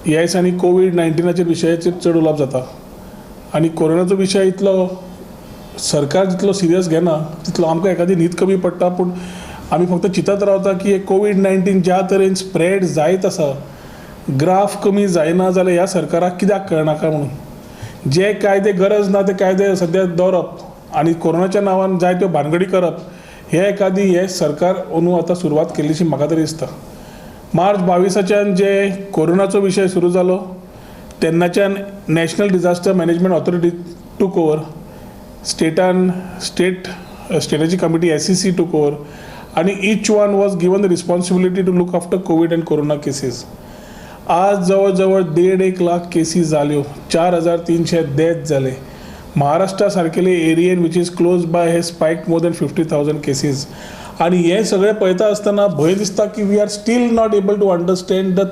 ह्या दिसांनी कोवीड 19आचेर विशयाचेर चड उलोवप जाता आनी कोरोनाचो विशय इतलो सरकार जितलो सिरियस घेना तितलो आमकां एखादी न्हीद कमी पडटा, पूण आमी फक्त चिंतत रावता की कोवीड 19 ज्या तरेन स्प्रेड जायत आसा, ग्राफ कमी जायना जाल्यार ह्या सरकाराक कित्याक कळना काय म्हणून. जे कायदे गरज ना ते कायदे सद्या दवरप आनी कोरोनाच्या नांवान जायत्यो भानगडी करप हे एखादी हे सरकार अंदू आतां सुरवात केल्लीशी म्हाका तरी दिसता. मार्च 22च्यान जे कोरोनाचो विशय सुरू जालो तेन्नाच्यान National Disaster Management Authority took over, स्टेटान स्टेटाची committee SEC took over आनी each one was given the responsibility to look after Covid and corona cases. आज जवळ जवळ देड एक लाख केसी जाल्यो, 4300 डेथ जाले. Maharashtra सारकेले एरियेन, which is close by, has spike more than 50,000 cases. आनी हें सगळें पळयता आसतना भंय दिसता की we are still not able to understand the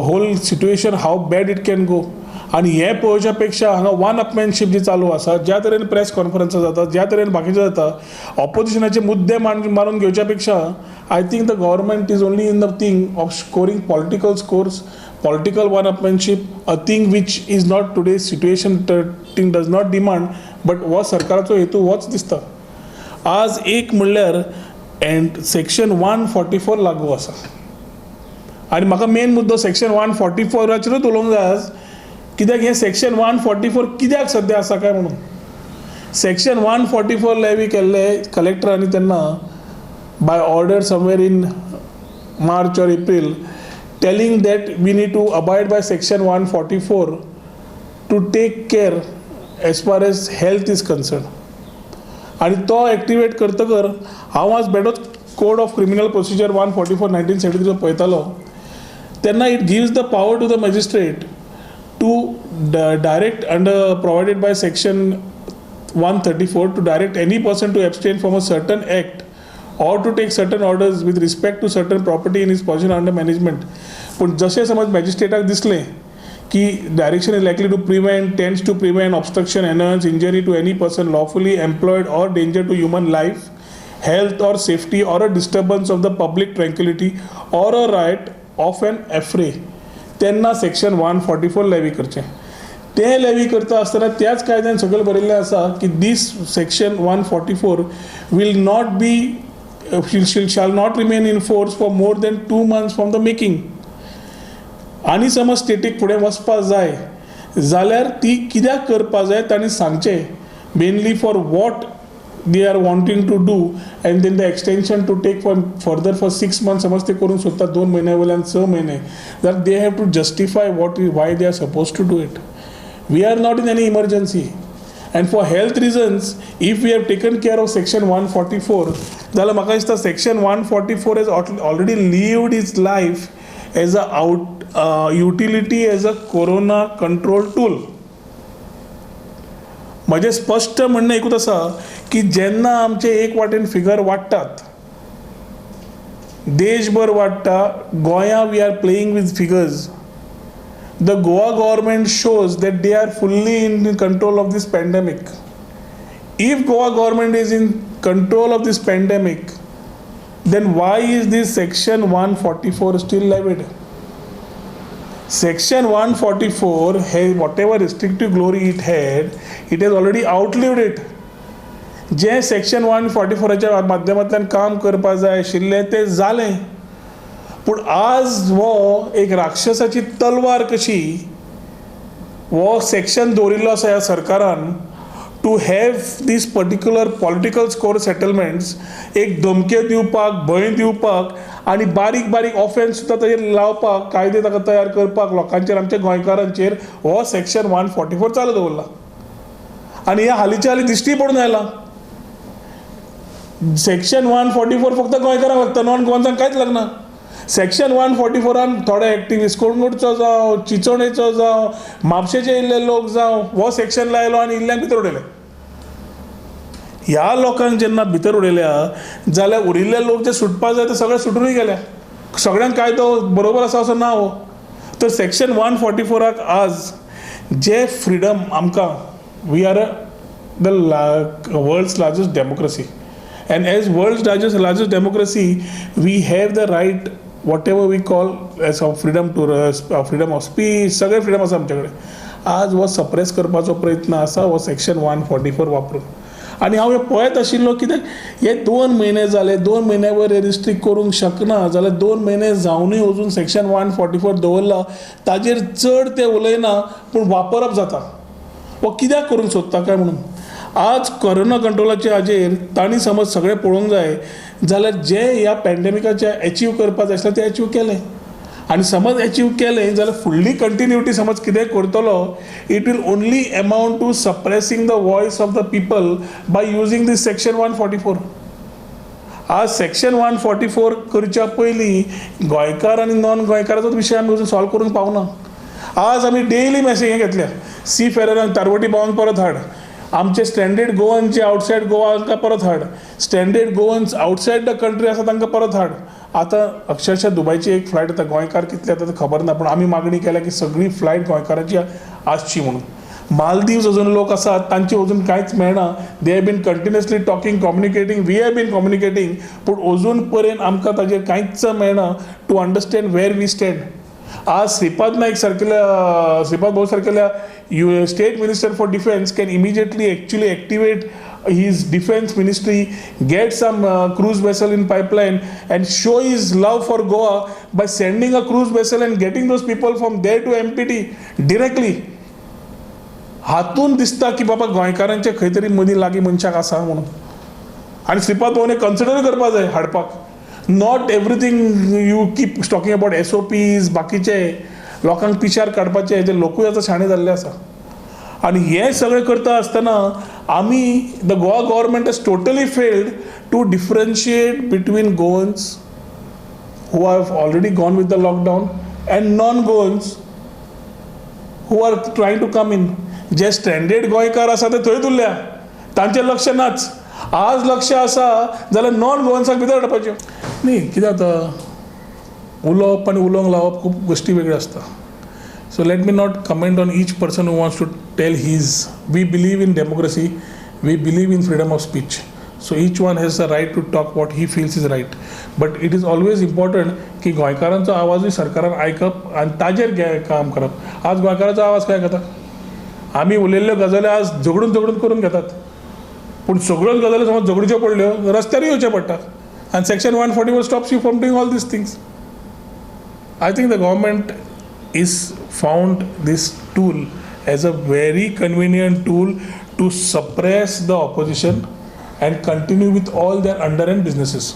whole situation, how bad it can go. आनी हें पळोवच्या पेक्षा हांगा वन अपमॅनशीप जी चालू आसा, ज्या तरेन प्रेस कॉन्फरन्सां जाता, ज्या तरेन बाकीचें जाता, ऑपोजिशनाचे मुद्दे मारून घेवच्या पेक्षा I think the government is only in the thing of scoring political scores, political one upmanship, a thing which is not today situation thing does not demand, but हो सरकाराचो हेतू होच दिसता. आज एक म्हणल्यार एंड सेक्शन 144 लागू आसा आनी म्हाका मेन मुद्दो सेक्शन 144चेरूच उलोवंक जाय आज, कित्याक हें सेक्शन 144 कित्याक सद्या आसा काय म्हणून. सेक्शन 144 लेवी केल्ले कलेक्टरांनी तेन्ना by order somewhere in March or April, telling that we need to abide by section 144 to take care as far as health is concerned. आनी तो एक्टिवेट करतकर हांव आज बेठोच Code of Criminal Procedure 144 1973 पळयतालो तेन्ना it gives the power to the magistrate to direct under provided by section 134 to direct any person to abstain from a certain act or to take certain orders with respect to certain property in his possession under management. पूण जशें समज मॅजिस्ट्रेटाक दिसलें की direction is likely to prevent, tends to prevent obstruction, annoyance, injury to any person lawfully employed or danger to human life, health or safety or a disturbance of the public tranquility or a riot or an affray, तेन्ना section 144 levy करचें. तें levy करता आसतना त्याच कायद्यान सकयल बरयल्लें आसा की this section 144 will not be shall not remain in force for more than 2 months from the making. आनी समज स्टेटीक फुडें वचपा जाय जाल्यार ती कित्याक करपा जाय तांणी सांगचें, mainly for what they are wanting to do, and then the extension to take for further for 6 months. समज ते करूंक सोदता 2 म्हयन्या वयल्यान 6 म्हयने जाल्यार they have to justify what why they are suppose to do it. We are not in any emergency, and for health reasons, if we have taken care of section 144, जाल्यार म्हाका दिसता section 144 has already lived its life as a out utility as a corona control tool. म्हजें स्पश्ट म्हणणें एकूच आसा की जेन्ना आमचे एक वाटेन फिगर वाडटात, देशभर वाडटा, गोंया we are playing with figures. The Goa government shows that they are fully in control of this pandemic. If Goa government is in control of this pandemic, then why is this section 144 still levied? Section 144 has whatever restrictive glory it had, it has already outlived it. J section 144च्या माध्यमांतल्यान काम करपा जाय आशिल्लें तें जालें, पूण आज हो एक राक्षसाची तलवार कशी हो सेक्शन दवरिल्लो आसा ह्या सरकारान to have this particular political score settlements, एक धमक्यो दिवपाक, भंय दिवपाक आनी बारीक बारीक ऑफेन्स सुद्दां ताजेर लावपाक, कायदे ताका तयार करपाक लोकांचेर, आमच्या गोंयकारांचेर हो सेक्शन 144 चालू दवरला. आनी हे हालींच्या हालीं दिश्टी पडून आयलां, सेक्शन 144 फक्त गोंयकारांक लागता, नॉन गोवन्सांक कांयच लागना. सेक्शन 144आन थोडे एक्टिविस्ट, कळंगूटचो जावं, चिंचोणेचो जावं, म्हापशेचे इल्ले लोक जावं, हो सेक्शन लायलो आनी इल्ल्यांक भितर उडयले. ह्या लोकांक जेन्ना भितर उडयल्या जाल्यार उरिल्ले लोक जे सुटपा जाय ते सगळे सुटूनय गेले. सगळ्यांक कायदो बरोबर आसा असो ना हो. तर सेक्शन 144आक आज जे फ्रिडम आमकां, we are the world's largest democracy, and as world's largest democracy, we have the right Whatever we call as a freedom of speech, सगळे फ्रिडम आसा आमचे कडेन. आज हो सप्रेस करपाचो प्रयत्न आसा हो सेक्शन 144 वापरून. आनी हांव हें पळयत आशिल्लो, कित्याक हे 2 म्हयने जाले, 2 म्हयन्या वयर रिस्ट्रिक्ट करूंक शकना जाल्यार 2 म्हयने जावनूय अजून सेक्शन 144 दवरला. ताजेर चड ते उलयना, पूण वापरप जाता. हो कित्याक करूंक सोदता काय म्हणून. आज कोरोना कंट्रोलाच्या हाजेर तांणी समज सगळें पळोवंक जाय जाल्यार जे ह्या पॅन्डेमिकाचे एचीव करपा जाय आसलें, तें एचीव केलें. आनी समज एचीव केलें जाल्यार फुडली कंटिन्युटी समज कितें करतलो, it will only amount to suppressing the voice of the people by using this section 144. आज सेक्शन 144 करच्या पयलीं गोंयकार आनी नॉन गोंयकाराचोच विशय आमी अजून सॉल्व करूंक पावना. आज आमी डेली मॅसेजी घेतल्या, सी फेररांक तारवटी भावांक परत हाड, आमचे स्ट्रेंडेड गोवन जे आवटसायड गोवा तांकां परत हाड, stranded Goans outside the country आसा तांकां परत हाड. आतां अक्षरशा दुबयची एक फ्लायट येता, गोंयकार कितले येता ते खबर ना, पूण आमी मागणी केल्या की सगळी फ्लायट गोंयकारांची आसची म्हणून. मालदीव्स अजून लोक आसात, तांची अजून कांयच मेळना. They have been continuously talking, communicating, we have been communicating, पूण अजून पर्यंत आमकां ताजेर कांयच मेळना to understand where we stand. आज श्रीपाद नाईक सारकेल्या, श्रीपाद भाऊ सारकेल्या you state minister for defence can immediately actually activate his defense ministry, get some cruise vessel in pipeline and show his love for Goa by sending a cruise vessel and getting those people from there to MPT directly. हातून दिसता की बाबा गोंयकारांचे खंय तरी मदीं लागीं मनशाक आसा म्हणून. आनी श्रीपाद भाऊने कन्सिडर करपा जाय हाडपाक. Not everything you keep talking about SOPs. बाकीचे लोकांक पिशार काडपाचे, ते लोकूय आतां शाणे जाल्ले आसा. आनी हें सगळें करता आसतना आमी, the Goa government has totally failed to differentiate between Goans who have already gone with the lockdown and non-Goans who are trying to come in. J stranded गोंयकार आसा ते थंय उरल्या, तांचें लक्ष नाच. आज लक्ष आसा जाल्यार नॉन गोवन्साक भितर हाडपाच्यो न्ही. कितें जाता, उलोवप आनी उलोवंक लावप खूब गोश्टी वेगळ्यो आसता. So let me not comment on each person who wants to tell his. We believe in democracy, we believe in freedom of speech. So each one has the right to talk what he feels is right. But it is always important की गोंयकारांचो आवाजूय सरकारान आयकप आनी ताजेर काम करप. आज गोंयकारांचो आवाज काय घेता? आमी उलयल्ल्यो गजाली आज झगडून झगडून करून घेतात, पूण सगळ्योच गजाली समज झगडच्यो पडल्यो, रस्त्यारूय येवचें पडटा आनी section 144 stops you from doing all these things. I think the government is found this tool as a very convenient tool to suppress the opposition and continue with all their underhand businesses.